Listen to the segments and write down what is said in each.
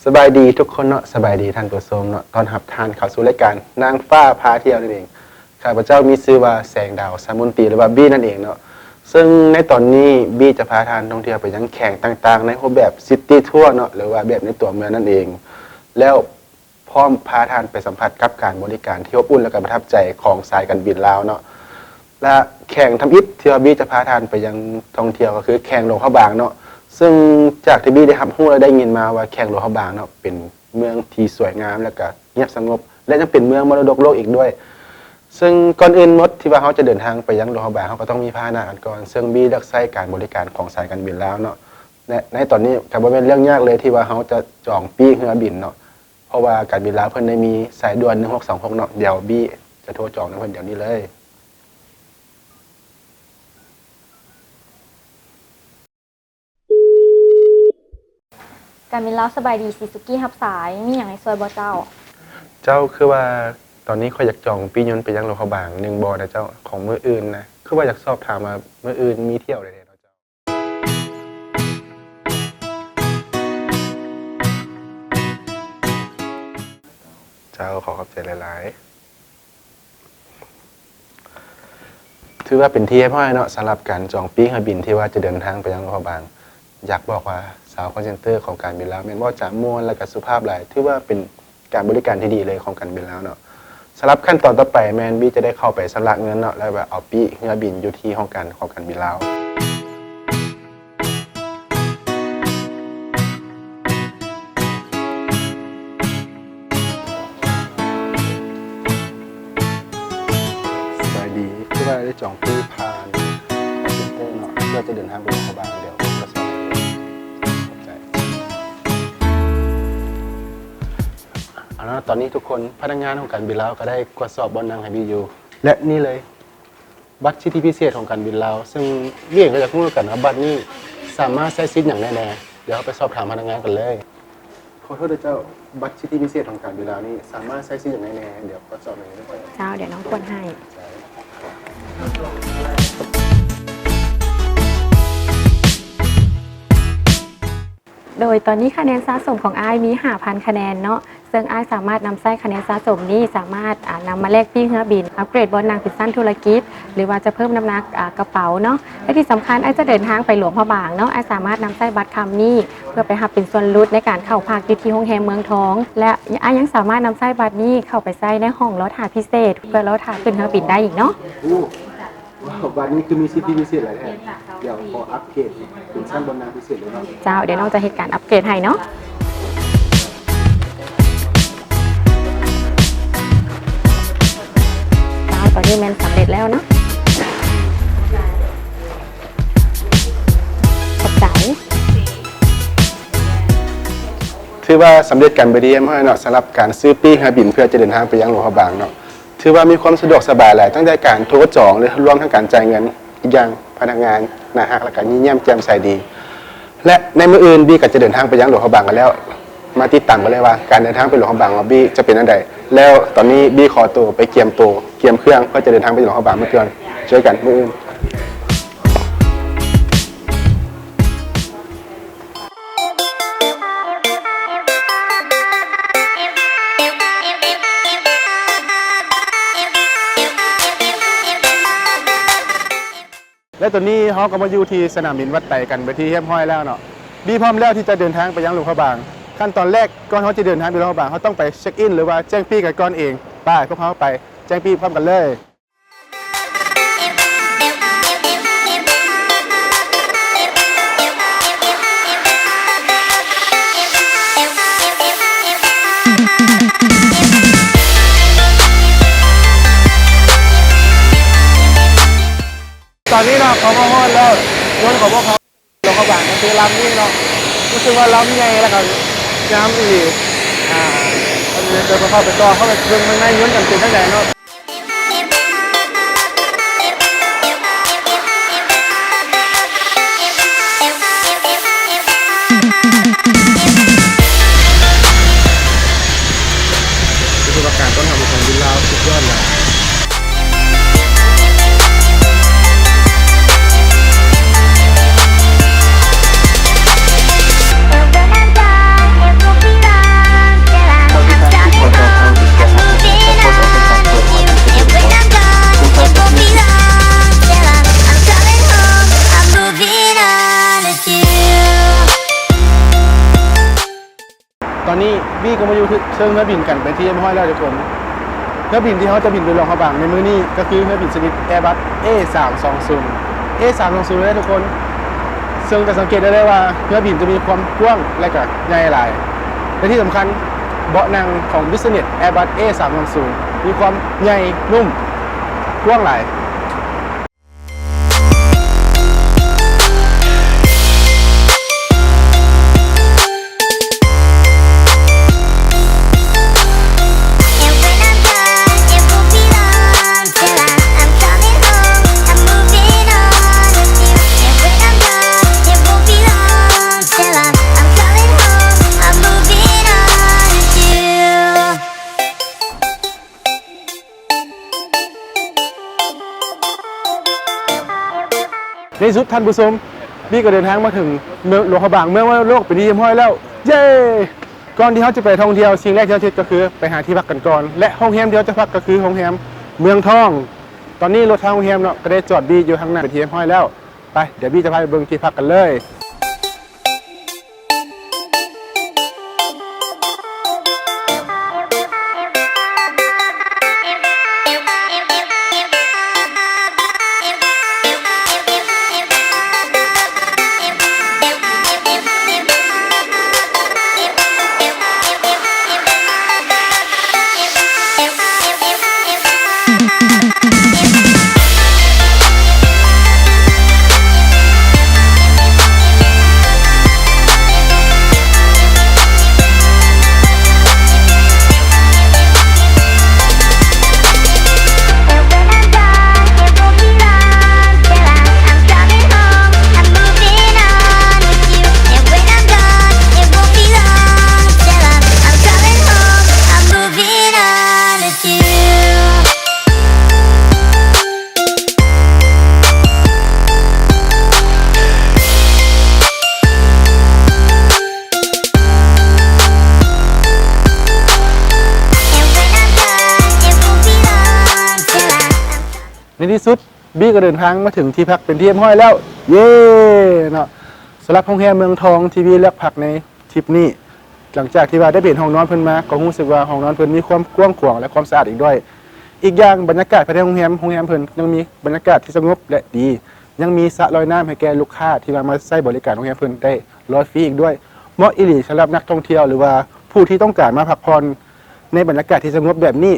ສະບາຍດີທຸກຄົນເນາະ, ສະບາຍດີທ່ານຜູ້ຊົມເນາະ, ຕ້ອນຮັບທ່ານເຂົ້າສູ່ລາຍການນາງຟ້າພາທ່ຽວນັ້ນເອງ. ຂ້າພະເຈົ້າມີຊື່ວ່າ ແສງດາວ ສາມົນຕີ ຫຼືວ່າ ບີ ນັ້ນເອງເນາະ. ເຊິ່ງໃນຕອນນີ້ ບີຈະພາທ່ານທ່ອງທ່ຽວໄປຍັງແຂວງຕ່າງໆ ໃນຮູບແບບຊິຕີທົວເນາະ ຫຼືວ່າແບບໃນຕົວເມືອງນັ້ນເອງ ແລ້ວພ້ອມພາທ່ານໄປສຳຜັດກັບການບໍລິການທີ່ອົບອຸ່ນ ແລະ ກໍປະທັບໃຈຂອງສາຍການບິນລາວເນາະ. ແລະ ແຂວງທຳອິດທີ່ວ່າບີຈະພາທ່ານໄປຍັງທ່ອງທ່ຽວກໍຄືແຂວງຫຼວງພະບາງເນາະ. ເຊິ່ງຈາກທີ່ບີໄດ້ຮັບຮູ້ ແລະ ໄດ້ຍິນມາວ່າແຂວງຫຼວງພະບາງເນາະ ເປັນເມືອງທີ່ສວຍງາມ ແລະ ກໍງຽບສະຫງົບ ແລະ ຍັງເປັນເມືອງມໍລະດົກໂລກອີກດ້ວຍ. ເຊິ່ງກ່ອນອື່ນໝົດທີ່ວ່າເຮົາຈະເດີນທາງໄປຍັງຫຼວງພະບາງ ເຮົາກໍຕ້ອງມີພາຫະນະກັນກ່ອນ. ເຊິ່ງບີເລືອກໃຊ້ການບໍລິການຂອງສາຍການບິນລາວເນາະ ແລະ ໃນຕອນນີ້ກໍບໍ່ແມ່ນເລື່ອງຍາກເລີຍທີ່ວ່າເຮົາຈະຈອງປີ້ເຮືອບິນເນາະ ເພາະວ່າການບິນລາວເພິ່ນໄດ້ມີສາຍດ່ວນໜຶ່ງຫົກສອງຫົກເນາະ. ດຽວບີຈະໂທຈອງນຳເພິ່ນດຽວນີ້ເລີຍ. ການບິນລາວ ສະບາຍດີ ຊີຊູກິ ຮັບສາຍ. ມີຫຍັງໃຫ້ຊ່ວຍບໍ່ເຈົ້າ? ເຈົ້າ, ຄືວ່າຕອນນີ້ຂ້ອຍຢາກຈອງປີ້ຍົນໄປຍັງຫຼວງພະບາງໜຶ່ງບ່ອນນະເຈົ້າ, ຂອງມື້ອື່ນນະ. ຄືວ່າຢາກສອບຖາມວ່າມື້ອື່ນມີທ່ຽວໃດແດ່ເນາະເຈົ້າ? ເຈົ້າ, ຂໍຂອບໃຈຫຼາຍໆ. ຖືວ່າເປັນທີ່ຮຽບຮ້ອຍເນາະ ສຳລັບການຈອງປີ້ເຮືອບິນທີ່ວ່າຈະເດີນທາງໄປຍັງຫຼວງພະບາງ. ຢາກບອກວ່າຊາວຄໍເຊັນເຕີຂອງການບິນລາວແມ່ນເວົ້າຈາມ່ວນ ແລະ ກໍສຸພາບຫຼາຍ. ຖືວ່າເປັນການບໍລິການທີ່ດີເລີຍຂອງການບິນລາວເນາະ. ສຳລັບຂັ້ນຕອນຕໍ່ໄປແມ່ນບີຈະໄດ້ເຂົ້າໄປຊຳລະເງິນເນາະ ແລ້ວກໍເອົາປີ້ເຮືອບິນຢູ່ທີ່ຫ້ອງການຂອງການບິນລາວ. ສະບາຍດີ, ຄືວ່າໄດ້ຈອງຕູ້ຜ່ານຄໍເຊັນເຕີເນາະ ເພື່ອຈະເດີນທາງໄປຫຼວງພະບາງ. ດຽວກວດສອບໃຫ້ເບິ່ງ. ຂອບໃຈ. ເອົາລະ, ຕອນນີ້ທຸກຄົນ, ພະນັກງານຂອງການບິນລາວກໍໄດ້ກວດສອບບ່ອນນັ່ງໃຫ້ບີຢູ່ ແລະ ນີ້ເລີຍ ບັດສິດທິພິເສດຂອງການບິນລາວ, ເຊິ່ງບີເອງກໍຢາກຮູ້ຄືກັນວ່າບັດນີ້ສາມາດໃຊ້ສິດຫຍັງໄດ້ແດ່. ດຽວເຮົາໄປສອບຖາມພະນັກງານກັນເລີຍ. ຂໍໂທດເດີເຈົ້າ, ບັດສິດທິພິເສດຂອງການບິນລາວນີ້ສາມາດໃຊ້ສິດຫຍັງໄດ້ແດ່? ດຽວກວດສອບໃຫ້ເບິ່ງ. ເຈົ້າ, ດຽວນ້ອງກວດໃຫ້. ໂດຍຕອນນີ້ຄະແນນສະສົມຂອງອ້າຍມີຫ້າພັນຄະແນນເນາະ, ເຊິ່ງອ້າຍສາມາດນຳໃຊ້ຄະແນນສະສົມນີ້ ສາມາດ ອາ ນຳມາແລກປີ້ເຮືອບິນ, ອັບເກຣດບ່ອນນັ່ງເປັນຊັ້ນທຸລະກິດ ຫຼືວ່າຈະເພີ່ມນ້ຳໜັກ ອາ ກະເປົາເນາະ. ແລະທີ່ສຳຄັນ ອ້າຍຈະເດີນທາງໄປຫຼວງພະບາງເນາະ, ອ້າຍສາມາດນຳໃຊ້ບັດຄຳນີ້ ເພື່ອໄປຮັບເປັນສ່ວນຫຼຸດໃນການເຂົ້າພັກຢູ່ທີ່ໂຮງແຮມເມືອງທອງ ແລະ ອ້າຍຍັງສາມາດນຳໃຊ້ບັດນີ້ເຂົ້າໄປໃຊ້ໃນຫ້ອງລໍຖ້າພິເສດ ເພື່ອລໍຖ້າຂຶ້ນເຮືອບິນໄດ້ອີກເນາະ. ວ້າວ, ບັດນີ້ຄືມີສິດທິພິເສດຫຼາຍແທ້. ດຽວຂໍອັບເກຣດເປັນຊັ້ນບ່ອນນັ່ງພິເສດເລີຍເນາະ. ເຈົ້າ, ດຽວນ້ອງຈະເຮັດການອັບເກຣດໃຫ້ເນາະ. ເຈົ້າ, ຕອນນີ້ແມ່ນສຳເລັດແລ້ວເນາະ. ຂອບໃຈ. ຖືວ່າສຳເລັດການເປັນທີ່ຮຽບຮ້ອຍເນາະ, ສຳລັບການຊື້ປີ້ເຮືອບິນເພື່ອຈະເດີນທາງໄປຍັງຫຼວງພະບາງເນາະ. ຖືວ່າມີຄວາມສະດວກສະບາຍຫຼາຍ, ຕັ້ງແຕ່ການໂທຈອງ ແລະ ລວມທັງການຈ່າຍເງິນ. ອີກຢ່າງພະນັກງານໜ້າຮັກ ແລະ ກໍຍິ້ມແຍ້ມແຈ່ມໃສດີ. ແລະ ໃນມື້ອື່ນ ບີກໍຈະເດີນທາງໄປຍັງຫຼວງພະບາງກັນແລ້ວ. ມາຕິດຕາມກັນເລີຍວ່າ ການເດີນທາງໄປຫຼວງພະບາງຂອງບີຈະເປັນແນວໃດ. ແລ້ວຕອນນີ້ບີຂໍໂຕໄປກຽມໂຕ, ກຽມເຄື່ອງ ເພື່ອຈະເດີນທາງໄປຫຼວງພະບາງເມື່ອເທື່ອ. ເຈີກັນມື້ອື່ນ. ແລະ ຕອນນີ້ເຮົາກໍມາຢູ່ທີ່ສະໜາມບິນວັດໄຕກັນເປັນທີ່ຮຽບຮ້ອຍແລ້ວເນາະ. ບີພ້ອມແລ້ວທີ່ຈະເດີນທາງໄປຍັງຫຼວງພະບາງ. ຂັ້ນຕອນແລກ ກ່ອນເຮົາຈະເດີນທາງໄປຫຼວງພະບາງ, ເຮົາຕ້ອງໄປເຊັກອິນ ຫຼືວ່າແຈ້ງປີ້ກັນກ່ອນເອງ. ໄປ, ພວກເຮົາໄປແຈ້ງປີ້ພ້ອມກັນເລີຍ. ຕອນນີ້ເນາະ ເຂົາມາຮອດແລ້ວ. ຍົນຂອງພວກເຂົາ ຫຼວງພະບາງກໍຄືລຳນີ້ເນາະ. ຮູ້ສຶກວ່າລຳໃຫຍ່ ແລ້ວກໍງາມອີ່ຫຼີ. ອ່າ ດຽວເຮົາເຂົ້າໄປຕໍ່ ເຂົ້າໄປເບິ່ງຂ້າງໃນຍົນກັນເປັນຈັ່ງໃດເນາະ. ຖືວ່າການຕ້ອນຮັບຂອງວິນລາວສຸດຍອດແລ້ວ. ເອີ ກໍມາຢູ່ເທິງເຮືອບິນກັນເປັນທີ່ຮຽບຮ້ອຍແລ້ວທຸກຄົນ. ເຮືອບິນທີ່ເຮົາຈະບິນໄປຫຼວງພະບາງໃນມື້ນີ້ ກໍຄືເຮືອບິນຊະນິດ Airbus ເອ ສາມສອງສູນ ເອ ສາມສອງສູນເລີຍທຸກຄົນ. ເຊິ່ງຈະສັງເກດໄດ້ເລີຍວ່າເຮືອບິນຈະມີຄວາມກວ້າງ ແລະ ກະໃຫຍ່ຫຼາຍ ແລະ ທີ່ສຳຄັນເບາະນັ່ງຂອງ Business Airbus ເອ ສາມສອງສູນ ມີຄວາມໃຫຍ່ ນຸ້ມ ກວ້າງຫຼາຍ. ໃນທີ່ສຸດທ່ານຜູ້ຊົມ ບີກໍເດີນທາງມາເຖິງເມືອງຫຼວງພະບາງ ເມືອງມະລະດົກເປັນທີ່ຮຽບຮ້ອຍແລ້ວ. ເຢ້! ກ່ອນທີ່ເຮົາຈະໄປທ່ອງທ່ຽວ ສິ່ງແລກທີ່ເຮົາເຮັດກໍຄືໄປຫາທີ່ພັກກັນກ່ອນ ແລະ ໂຮງແຮມທີ່ເຮົາຈະພັກກໍຄືໂຮງແຮມເມືອງທອງ. ຕອນນີ້ລົດທາງໂຮງແຮມເນາະ ກໍໄດ້ຈອດບີຢູ່ທາງໜ້າເປັນທີ່ຮຽບຮ້ອຍແລ້ວ. ໄປ ດຽວບີຈະພາໄປເບິ່ງທີ່ພັກກັນເລີຍ. ໃນທີ່ສຸດ ບີກໍເດີນທາງມາເຖິງທີ່ພັກເປັນທີ່ຮຽບຮ້ອຍແລ້ວ. ເຢ້ ເນາະ. ສຳລັບໂຮງແຮມເມືອງທອງທີ່ບີເລືອກພັກໃນ ທຣິບນີ້ ຫຼັງຈາກທີ່ວ່າໄດ້ໄປເຫັນຫ້ອງນອນເພິ່ນມາ ກໍຮູ້ສຶກວ່າຫ້ອງນອນເພິ່ນມີຄວາມກວ້າງຂວາງ ແລະ ຄວາມສະອາດອີກດ້ວຍ. ອີກຢ່າງ ບັນຍາກາດພາຍໃນໂຮງແຮມ ໂຮງແຮມເພິ່ນຍັງມີບັນຍາກາດທີ່ສະຫງົບ ແລະ ດີ, ຍັງມີສະລອຍນ້ຳໃຫ້ແກ່ລູກຄ້າທີ່ວ່າມາໃຊ້ບໍລິການໂຮງແຮມເພິ່ນໄດ້ລອຍຟຣີອີກດ້ວຍ. ເໝາະອີ່ຫຼີສຳລັບນັກທ່ອງທ່ຽວ ຫຼືວ່າຜູ້ທີ່ຕ້ອງການມາພັກຜ່ອນໃນບັນຍາກາດທີ່ສະຫງົບແບບນີ້.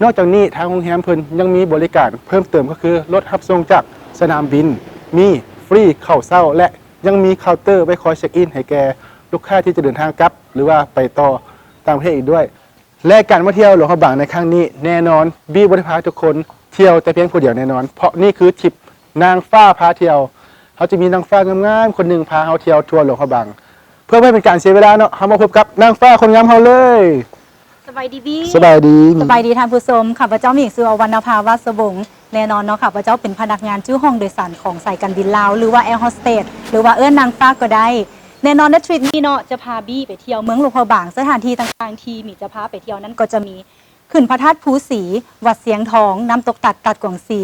ນອກຈາກນີ້ ທາງໂຮງແຮມເພິ່ນຍັງມີບໍລິການເພີ່ມເຕີມ ກໍຄືລົດຮັບສົ່ງຈາກສະໜາມບິນ, ມີຟຣີເຂົ້າເຊົ້າ ແລະ ຍັງມີເຄົາເຕີໄວ້ຄອຍເຊັກອິນໃຫ້ແກ່ລູກຄ້າທີ່ຈະເດີນທາງກັບ ຫຼືວ່າໄປຕໍ່ຕ່າງປະເທດອີກດ້ວຍ. ແລະ ການມາທ່ຽວຫຼວງພະບາງໃນຄັ້ງນີ້ ແນ່ນອນ ບີບໍ່ໄດ້ພາທຸກຄົນທ່ຽວແຕ່ພຽງຜູ້ດຽວແນ່ນອນ, ເພາະນີ້ຄືທຣິບນາງຟ້າພາທ່ຽວ. ເຮົາຈະມີນາງຟ້າງາມໆຄົນໜຶ່ງພາເຮົາທ່ຽວທົ່ວຫຼວງພະບາງ. ເພື່ອບໍ່ໃຫ້ເປັນການເສຍເວລາເນາະ, ເຮົາມາພົບກັບນາງຟ້າຄົນງາມເຮົາເລີຍ. ສະບາຍດີບີ. ສະບາຍດີ. ສະບາຍດີທ່ານຜູ້ຊົມ, ຂ້າພະເຈົ້າມີຊື່ ອອກວັນນະພາ ວາດສະວົງ. ແນ່ນອນເນາະ, ຂ້າພະເຈົ້າເປັນພະນັກງານຈຸຫ້ອງໂດຍສານຂອງສາຍການບິນລາວ ຫຼືວ່າແອໂຮສເຕດ ຫຼືວ່າເອີ້ນນາງຟ້າກໍໄດ້. ແນ່ນອນໃນທຣິບນີ້ເນາະ ຈະພາບີໄປທ່ຽວເມືອງຫຼວງພະບາງ, ສະຖານທີ່ຕ່າງໆທີ່ມີຈະພາໄປທ່ຽວນັ້ນກໍຈະມີ ຂຶ້ນພະທາດພູສີ, ວັດຊຽງທອງ, ນ້ຳຕົກຕັດ, ຕາດກວາງຊີ.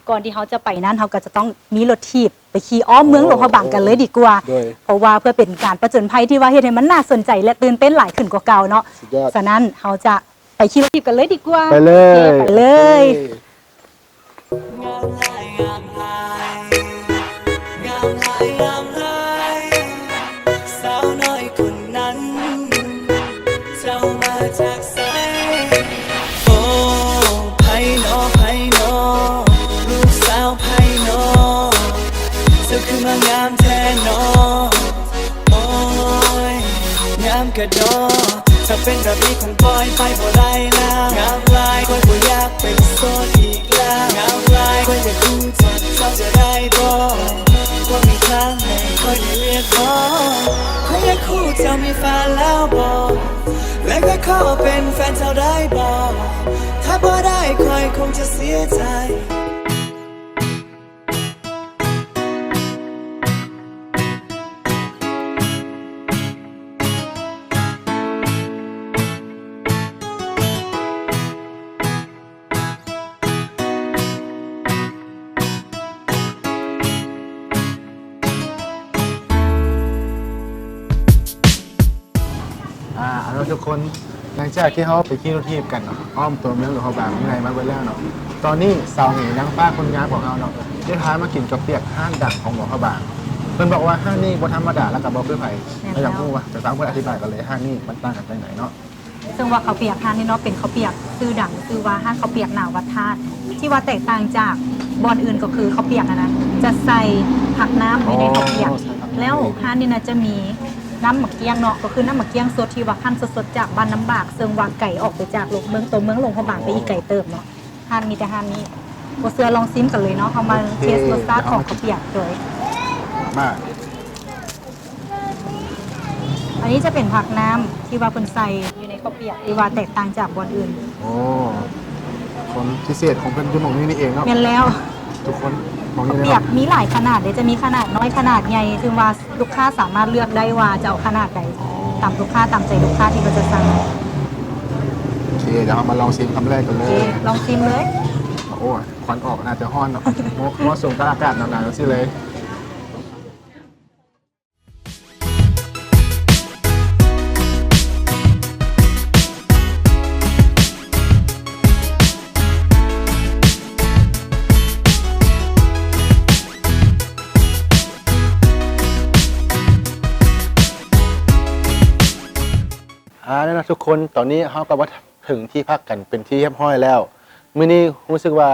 ກ່ອນທີ່ເຮົາຈະໄປນັ້ນ ເຮົາກໍຈະຕ້ອງມີລົດຖີບໄປຂີ່ອ້ອມເມືອງຫຼວງພະບາງກັນເລີຍດີກວ່າ, ໂດຍ ເພາະວ່າເພື່ອເປັນການປະຈົນໄພທີ່ວ່າເຮັດໃຫ້ມັນໜ້າສົນໃຈ ແລະ ຕື່ນເຕັ້ນຫຼາຍຂຶ້ນກວ່າເກົ່າເນາະ. ສຸດຍອດ. ສະນັ້ນເຮົາຈະໄປຂີ່ລົດຖີບກັນເລີຍດີກວ່າ. ໄປເລີຍ. ໂອເຄ ໄປເລີຍ. ໂອເຄ. ງາມຫຼາຍ ງາມຫຼາຍ ງາມຫຼາຍ ງາມຫຼາຍ ສາວນ້ອຍຄົນນັ້ນ ເຈົ້າມາຈາກໃສ? ໂອ້ ໃຜນໍ ໃຜນໍ ລູກສາວໃຜນໍ ເຈົ້າຄືມາງາມແທ້ນໍ? ໂອ້ຍ ງາມກະດອ ຖ້າເປັນແບບນີ້ຄົງປ່ອຍໄປບໍ່ໄດ້ແລ້ວ. ງາມຫຼາຍ ຂ້ອຍບໍ່ຢາກເປັນໂສດອີກແລ້ວ. ງາມຫຼາຍ ຂ້ອຍຢາກຮູ້ຈັກເຈົ້າຈະໄດ້ບໍ່? ບໍ່ມີທາງໃຫ້ຂ້ອຍໄດ້ວຽກບໍ່? ຂ້ອຍຢາກຮູ້ເຈົ້າມີແຟນແລ້ວບໍ່? ແລະ ຂ້ອຍຂໍເປັນແຟນເຈົ້າໄດ້ບໍ່? ຖ້າບໍ່ໄດ້ ຂ້ອຍຄົງຈະເສຍໃຈ. ອ່າ ເອົາ ທຸກຄົນ ຫຼັງຈາກທີ່ເຮົາໄປຂີ່ລົດຖີບກັນເນາະ ອ້ອມຕົວເມືອງຫຼວງພະບາງເມື່ອຍມາເບິດແລ້ວເນາະ, ຕອນນີ້ສາວໝີນາງຟ້າຄົນງາມຂອງເຮົາເນາະ ໄດ້ພາມາກິນເຂົ້າປຽກຮ້ານດັງຂອງຫຼວງພະບາງ. ເພິ່ນບອກວ່າຮ້ານນີ້ບໍ່ທຳມະດາ ແລ້ວກໍບໍ່ຄືໃຜ. ແມ່ນແລ້ວ. ເຮົາຢາກຮູ້ວ່າ ຈະຟັງເພິ່ນອະທິບາຍກັນເລີຍ ຮ້ານນີ້ມັນຕ່າງກັນຈັ່ງໃດເນາະ. ເຊິ່ງວ່າເຂົ້າປຽກຮ້ານນີ້ເນາະ ເປັນເຂົ້າປຽກຊື່ດັງ ຊື່ວ່າຮ້ານເຂົ້າປຽກໜາວັດທາດ ທີ່ວ່າແຕກຕ່າງຈາກບ່ອນອື່ນກໍຄືເຂົ້າປຽກຫັ້ນນະ ຈະໃສ່ຜັກນ້ຳຢູ່ໃນເຂົ້າປຽກ. ອໍ ໃສ່ຜັກນ້ຳ ແລ້ວຮ້ານນີ້ນະຈະມີນ້ຳໝາກກ້ຽງເນາະ ກໍຄືນ້ຳໝາກກ້ຽງສົດທີ່ວ່າຄັ້ນສົດໆຈາກບ້ານນ້ຳບາກ ເຊິ່ງວ່າໄກອອກໄປຈາກໂລກ ເມືອງ ຕົວເມືອງຫຼວງພະບາງໄປອີກໄກເຕີບເນາະ. ຮ້ານມີແຕ່ຮ້ານນີ້. ບໍ່ເຊື່ອລອງຊິມກັນເລີຍເນາະ ເຮົາມາ ໂອເຄ ເທສລົດຊາດຂອງເຂົ້າປຽກໂດຍ ມາ ອັນນີ້ຈະເປັນຜັກນ້ຳທີ່ວ່າເພິ່ນໃສ່ຢູ່ໃນເຂົ້າປຽກ ທີ່ວ່າແຕກຕ່າງຈາກບ່ອນອື່ນ. ໂອ້ ຄວາມພິເສດຂອງເພິ່ນຢູ່ໝ່ອງນີ້ນີ້ເອງເນາະ. ແມ່ນແລ້ວ. ທຸກຄົນ ໝ່ອງນີ້ເລີຍເນາະ. ເຂົ້າປຽກມີຫຼາຍຂະໜາດເດ້ ຈະມີຂະໜາດນ້ອຍ ຂະໜາດໃຫຍ່ ເຊິ່ງວ່າລູກຄ້າສາມາດເລືອກໄດ້ວ່າຈະເອົາຂະໜາດໃດ ອໍ ຕາມລູກຄ້າ ຕາມໃຈລູກຄ້າທີ່ເພິ່ນຈະສັ່ງ. ໂອເຄ ດຽວເຮົາມາລອງຊິມຄຳແລກກັນເລີຍ. ໂອເຄ ລອງຊິມເລີຍ. ໂອ້ ຄວັນອອກ ໜ້າຈະຮ້ອນເນາະ ເໝາະ ເໝາະສົມກັບອາກາດໜາວໆຈັ່ງຊີ້ເລີຍ. ອາ ແລ້ວເນາະທຸກຄົນ ຕອນນີ້ເຮົາກໍມາເຖິງທີ່ພັກກັນເປັນທີ່ຮຽບຮ້ອຍແລ້ວ. ມື້ນີ້ຮູ້ສຶກວ່າ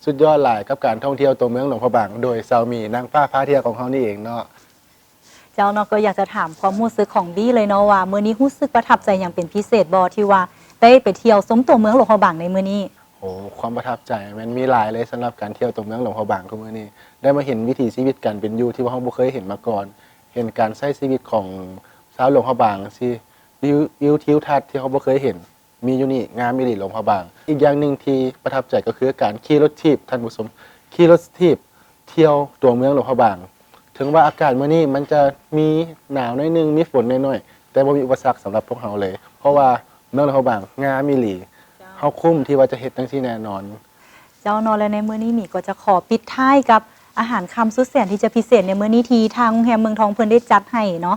ສຸດຍອດຫຼາຍກັບການທ່ອງທ່ຽວຕົວເມືອງຫຼວງພະບາງ ໂດຍສາວໝີນາງຟ້າພາທ່ຽວຂອງເຮົານີ້ເອງເນາະ. ເຈົ້າເນາະ ກໍຢາກຈະຖາມຄວາມຮູ້ສຶກຂອງບີເລີຍເນາະວ່າ ມື້ນີ້ຮູ້ສຶກປະທັບໃຈຫຍັງເປັນພິເສດບໍ່ ທີ່ວ່າໄດ້ໄປທ່ຽວຊົມຕົວເມືອງຫຼວງພະບາງໃນມື້ນີ້? ໂອ້ ຄວາມປະທັບໃຈແມ່ນມີຫຼາຍເລີຍ ສຳລັບການທ່ຽວຕົວເມືອງຫຼວງພະບາງຄືມື້ນີ້ ໄດ້ມາເຫັນວິຖີຊີວິດການເປັນຢູ່ທີ່ວ່າເຮົາບໍ່ເຄີຍເຫັນມາກ່ອນ, ເຫັນການໃຊ້ຊີວິດຂອງຊາວຫຼວງພະບາງຈັ່ງຊີ້ ວິວ ວິວທິວທັດທີ່ເຮົາບໍ່ເຄີຍເຫັນ ມີຢູ່ນີ້ ງາມອີ່ຫຼີຫຼວງພະບາງ. ອີກຢ່າງໜຶ່ງທີ່ປະທັບໃຈກໍຄືການຂີ່ລົດຖີບ ທ່ານຜູ້ຊົມ, ຂີ່ລົດຖີບທ່ຽວຕົວເມືອງຫຼວງພະບາງ. ເຖິງວ່າອາກາດມື້ນີ້ມັນຈະມີໜາວໜ້ອຍໜຶ່ງ ມີຝົນໜ້ອຍໆ ແຕ່ບໍ່ມີອຸປະສັກສຳລັບພວກເຮົາເລີຍ ເພາະວ່າເມືອງຫຼວງພະບາງງາມອີ່ຫຼີ. ເຈົ້າ. ເຮົາຄຸ້ມທີ່ວ່າຈະເຮັດຈັ່ງຊີ້ແນ່ນອນ. ເຈົ້າເນາະ ແລະ ໃນມື້ນີ້ໝີກໍຈະຂໍປິດທ້າຍກັບອາຫານຄ່ຳສຸດແສນທີ່ຈະພິເສດໃນມື້ນີ້ ທີ່ທາງໂຮງແຮມເມືອງທອງເພິ່ນໄດ້ຈັດໃຫ້ເນາະ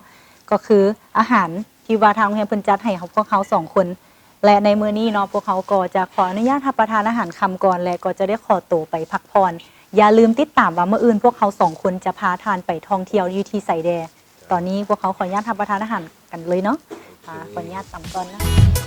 ກໍຄືອາຫານທີ່ວ່າທາງໂຮງແຮມເພິ່ນຈັດໃຫ້ເຮົາ ພວກເຮົາສອງຄົນ. ແລະ ໃນມື້ນີ້ເນາະ ພວກເຮົາກໍຈະຂໍອະນຸຍາດຮັບປະທານອາຫານຄ່ຳກ່ອນ ແລະ ກໍຈະໄດ້ຂໍໂຕໄປພັກຜ່ອນ. ຢ່າລືມຕິດຕາມວ່າມື້ອື່ນພວກເຮົາສອງຄົນຈະພາທ່ານໄປທ່ອງທ່ຽວຢູ່ທີ່ໃສແດ່. ຕອນນີ້ພວກເຮົາຂໍອະນຸຍາດຮັບປະທານອາຫານກັນເລີຍເນາະ. ອາ ໂອເຄ ຂໍອະນຸຍາດຕຳກ່ອນນະ.